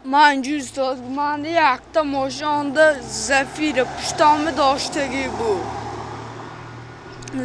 Ман инҷо истод, ман якта мошин онда, Зафира пуштами доштагӣ буд.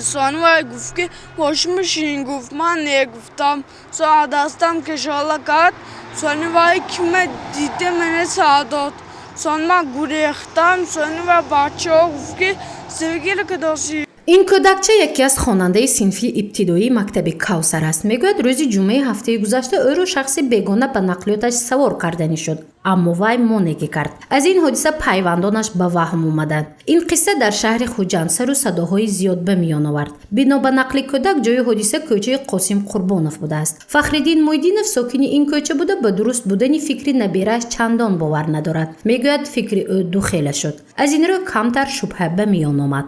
Сони вай гуфт, ки мошин бишин, гуфт. Ман не гуфтам. Сон дастам кашола кард. Сони вай кима дида, мана сар дод. Сон ман гурехтам. Сони вай бачаҳо гуфт, ки зивгира кадоси. Ин кӯдакча яке аз хонандаи синфи ибтидоии мактаби Кавсар аст. Мегӯяд, рӯзи ҷумъаи ҳафтаи гузашта ӯро шахси бегона ба нақлиёташ савор карданӣ шуд, аммо вай монеъгӣ кард. Аз ин ҳодиса пайвандонаш ба ваҳм омаданд. Ин қисса дар шаҳри Хуҷанд сару садоҳои зиёд ба миён овард. Бино ба нақли кӯдак, ҷои ҳодиса кӯчаи Қосим Қурбонов будааст. Фахриддин Муйдинов сокини ин кӯча буда, ба дуруст будани фикри набирааш чандон бовар надорад. Мегӯяд, фикри ӯ духела шуд, аз ин рӯ камтар шубҳа ба миён омад.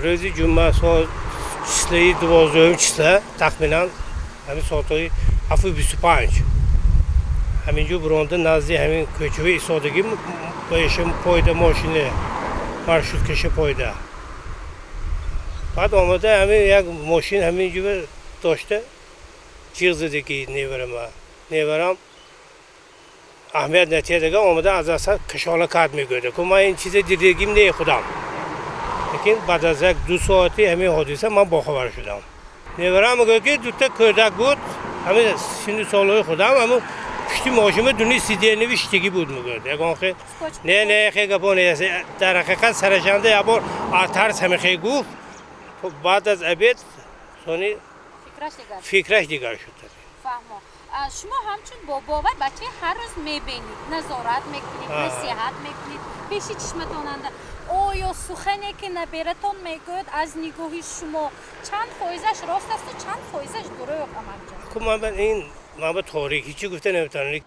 Рӯзи ҷумъа, соат числаи 12-уми числа, тахминан ҳамин соатҳои 7:25, ҳамин ҷо буронда, назди ҳамин кӯчаи истодагӣ баиша пойда, мошине маршруткаша пойда. Баъд омада, ҳамин як мошин ҳамин ҷо дошта, ҷиғ задагӣ неварама. Неварам аҳамият натиҳадага, омада аз аса кашола кард, мегӯяд. Ку ман ин чизе дидагим не худам, лекин баъд аз як ду соати ҳамин ҳодиса ман бохабар шудам. Неварам мегӯяд, ки дута кӯдак буд, ҳамин синну солҳои худам, ҳамин пушти мошина дуни сиденья шиштагӣ буд, мегӯяд. Ягон хе не, не, хе гапо не. Дар ҳақиқат сарашанда як бор аз тарс ҳамин хе гуфт. Баъд аз обед сони фикраш дигар шуд. Шумо ҳамчун бобовай бачаи ҳар рӯз мебинед, назорат мекунед, насиҳат мекунед, пеши чишматонанда. Оё сухане, ки набератон мегӯяд, аз нигоҳи шумо чанд фоизаш рост асту чанд фоизаш дурӯғ, амакҷон? Ин ман ба торикӣ чӣ гуфта наметавонам.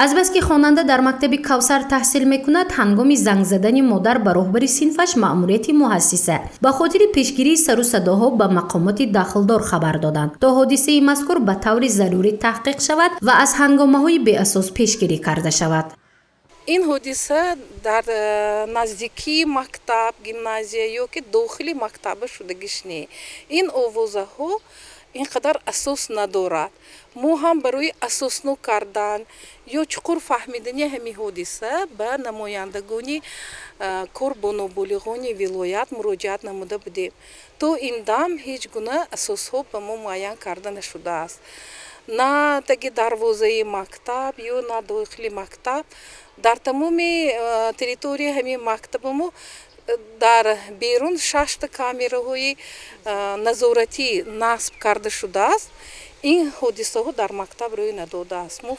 Азбаски хонанда дар мактаби Кавсар таҳсил мекунад, ҳангоми занг задани модар ба роҳбари синфаш, маъмурияти муассиса ба хотири пешгирии сару садоҳо ба мақомоти дахлдор хабар доданд, то ҳодисаи мазкур ба таври зарурӣ таҳқиқ шавад ва аз ҳангомаҳои беасос пешгирӣ карда шавад. Ин ҳодиса дар наздикии мактаб, гимназия ё ки дохили мактаба шудагиш не. Ин овозаҳо ин қадар асос надорад. Мо ҳам барои асоснок кардан ё чуқур фаҳмидани ҳамин ҳодиса ба намояндагони кор бо ноболиғони вилоят муроҷиат намуда будем. То ин дам ҳеҷ гуна асосҳо ба мо муайян карда нашудааст, на таги дарвозаи мактаб ё на дохили мактаб. Дар тамоми территорияи ҳамин мактаба мо дар берун шашта камераҳои назоратӣ насб карда шудааст. Ин ҳодисаҳо дар мактаб рӯй надодааст. Мо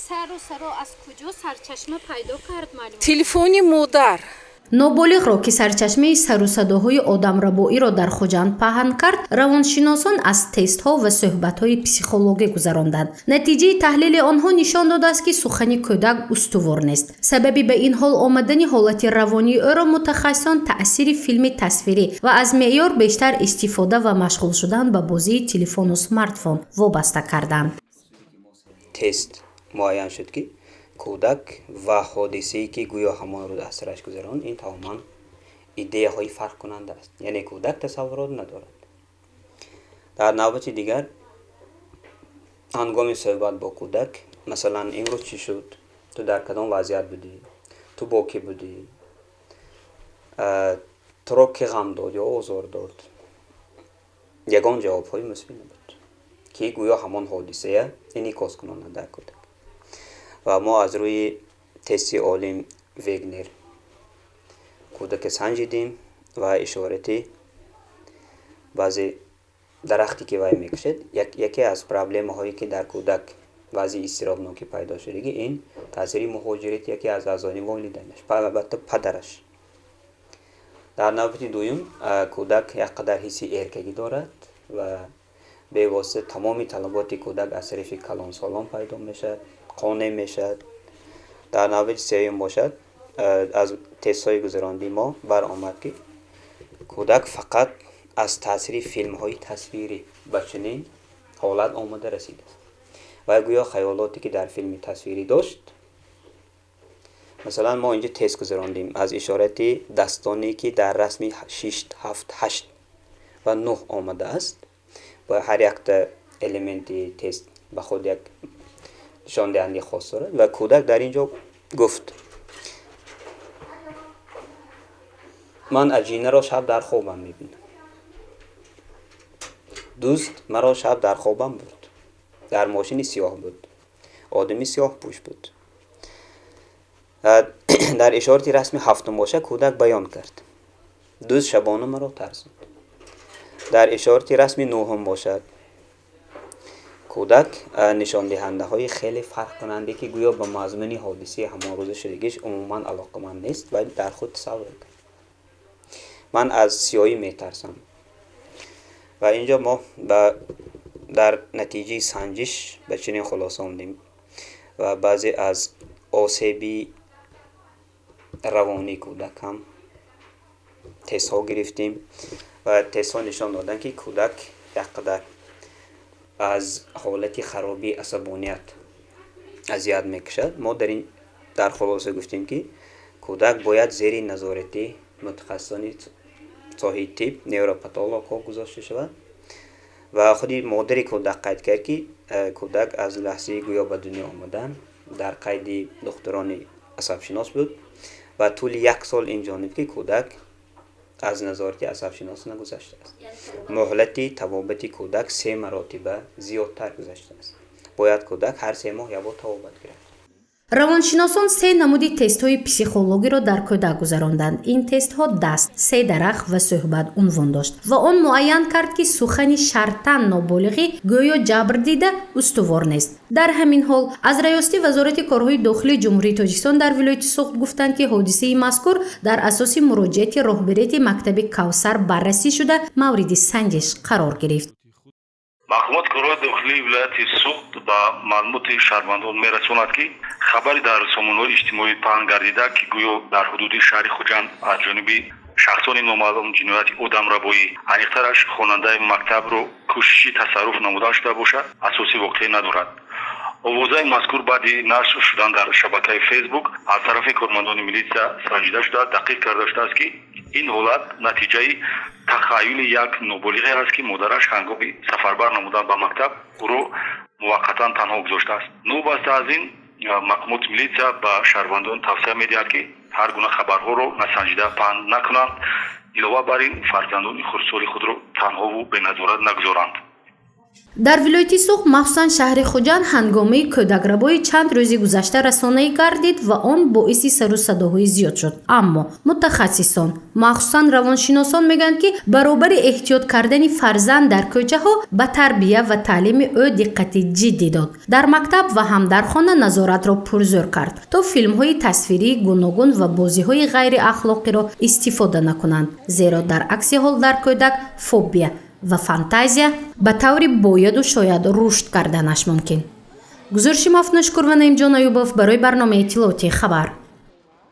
Сару садо аз куҷо сарчашма пайдо кард, маълум? Телефони модар. Ноболиғро, ки сарчашмаи сарусадоҳои одамрабоиро дар Хуҷанд паҳн кард, равоншиносон аз тестҳо ва суҳбатҳои психологӣ гузаронданд. Натиҷаи таҳлили онҳо нишон додааст, ки сухани кӯдак устувор нест. Сабаби ба ин ҳол омадани ҳолати равонии ӯро мутахассисон таъсири филми тасвирӣ ва аз меъёр бештар истифода ва машғул шудан ба бозии телефону смартфон вобаста карданд. Тест муайян шуд, ки кӯдак ва ҳодисае, ки гӯё ҳамон рӯз аз сараш гузаронд, ин тамоман идеяҳои фарқкунанда аст, яъне кӯдак тасаввурот надорад. Дар навбати дигар, ҳангоми суҳбат бо кӯдак, масалан, имрӯз чӣ шуд, ту дар кадом вазъият будӣ, ту бо кӣ будӣ, туро кӣ ғам дод ё озор дод, ягон ҷавобҳои мусбӣ набуд, ки гӯё ҳамон ҳодисая инъикос кунонад дар кӯдак. Ва мо аз рӯи тести олим Вегнер кӯдаке санҷидем ва ишорати баъзе дарахте, ки вай мекушад. Яке аз проблемаҳое, ки дар кӯдак баъзи изтиробнокӣ пайдо шудагӣ, ин таъсири муҳоҷирати яке аз аъзои волидайнаш, албатта, падараш. Дар навбати дуюм, кӯдак як қадар ҳисси эркагӣ дорад ва бевосита тамоми талаботи кӯдак аз тарафи калонсолон пайдо мешавад, қонеъ мешавад. Дар навбати сеюм бошад, аз тестҳои гузарондии мо баромад, ки кӯдак фақат аз таъсири филмҳои тасвирӣ ба чунин ҳолат омода расидааст ва гӯё хаёлоте, ки дар филми тасвирӣ дошт. Масалан, мо инҷо тест гузарондем аз ишорати дастоне, ки дар расми шиш, ҳафт, ҳашт ва нӯҳ омадааст, ва ҳар якта элементи тест ба худ як Нишондиҳандаи хос дорад ва кӯдак дар ин ҷо гуфт: ман аҷинаро шаб дар хобам мебинам, дӯст маро шаб дар хобам бурд, дар мошини сиёҳ буд, одами сиёҳпӯш буд. Дар ишорати расми ҳафтум боша кӯдак баён кард: дӯст шабона маро тарсонд. Дар ишорати расми нӯҳум бошад кӯдак нишондиҳандаҳои хеле фарқкунанде, ки гӯё ба мазмуни ҳодисаи ҳамон рӯза шудагиш умуман алоқаманд нест, вале дар худ тасаввур кард: ман аз сиёҳӣ метарсам. Ва ин ҷо мо дар натиҷаи санҷиш ба чунин хулоса омадем ва баъзе аз осеби равонии кӯдак ҳам тестҳо гирифтем ва тестҳо нишон доданд, ки кӯдак як қадар аз ҳолати харобии асабоният азият мекашад. Мо дар хулоса гуфтем, ки кӯдак бояд зери назорати мутахассисони соҳаи тиб, невропатологҳо гузошта шавад. Ва худи модари кӯдак қайд кард, ки кӯдак аз лаҳзаи гӯё ба дунё омадан дар қайди духтурони асабшинос буд ва тӯли як сол ин ҷониб, ки кӯдак аз назорати асабшинос нагузаштааст. Муҳлати табобати кӯдак се маротиба зиёдтар гузаштааст. Бояд кӯдак ҳар 3 моҳ якбор табобат гирад. Равоншиносон се намуди тестҳои психологиро дар кӯдак гузаронданд. Ин тестҳо даст, се дарахт ва суҳбат унвон дошт ва он муайян кард, ки сухани шартан ноболиғӣ гӯё ҷабр дида устувор нест. Дар ҳамин ҳол аз раёсати Вазорати корҳои дохилии Ҷумҳурии Тоҷикистон дар вилояти Суғд гуфтанд, ки ҳодисаи мазкур дар асоси муроҷиати роҳбарияти мактаби Кавсар баррасӣ шуда мавриди санҷиш қарор гирифт. Мақомоти корҳои дохилии вилояти Суғд ба маълумоти шаҳрвандон мерасонад, ки хабаре дар сомонаҳои иҷтимоӣ паҳн гардида, ки гӯё дар ҳудуди шаҳри Хуҷанд аз ҷониби шахсони номаълум ҷинояти одамрабоӣ, аниқтараш хонандаи мактабро кӯшиши тасарруф намуда шуда бошад, асоси воқеӣ надорад. Овозаи мазкур баъди нашр шудан дар шабакаи Фейсбук аз тарафи кормандони милитсия санҷида шуда, дақиқ карда шудааст, ки ин ҳолат натиҷаи тахаюли як ноболиғе аст, ки модараш ҳангоми сафарбар намудан ба мактаб ӯро муваққатан танҳо гузоштааст. Новобаста аз ин, мақомоти милитсия ба шаҳрвандон тавсия медиҳад, ки ҳар гуна хабарҳоро насанҷида паҳн накунанд, илова бар ин фарзандони хурдсоли худро танҳову беназорат нагузоранд. Дар вилояти Суғд, махсусан шаҳри Хуҷанд, ҳангомаи кӯдакрабоӣ чанд рӯзи гузашта расонаӣ гардид ва он боиси сару садоҳои зиёд шуд. Аммо мутахассисон, махсусан равоншиносон мегӯянд, ки баробари эҳтиёт кардани фарзанд дар кӯчаҳо ба тарбия ва таълими ӯ диққати ҷиддӣ дод. Дар мактаб ва ҳам дар хона назоратро пурзӯр кард, то филмҳои тасвирии гуногун ва бозиҳои ғайриахлоқиро истифода накунанд, зеро дар акси ҳол дар кӯдак фобия ва фантазия ба таври бояду шояд рушд карданаш мумкин. Гузориши Мафнушкур ва Наимҷон Аюбов барои барномаи иттилоотии хабар.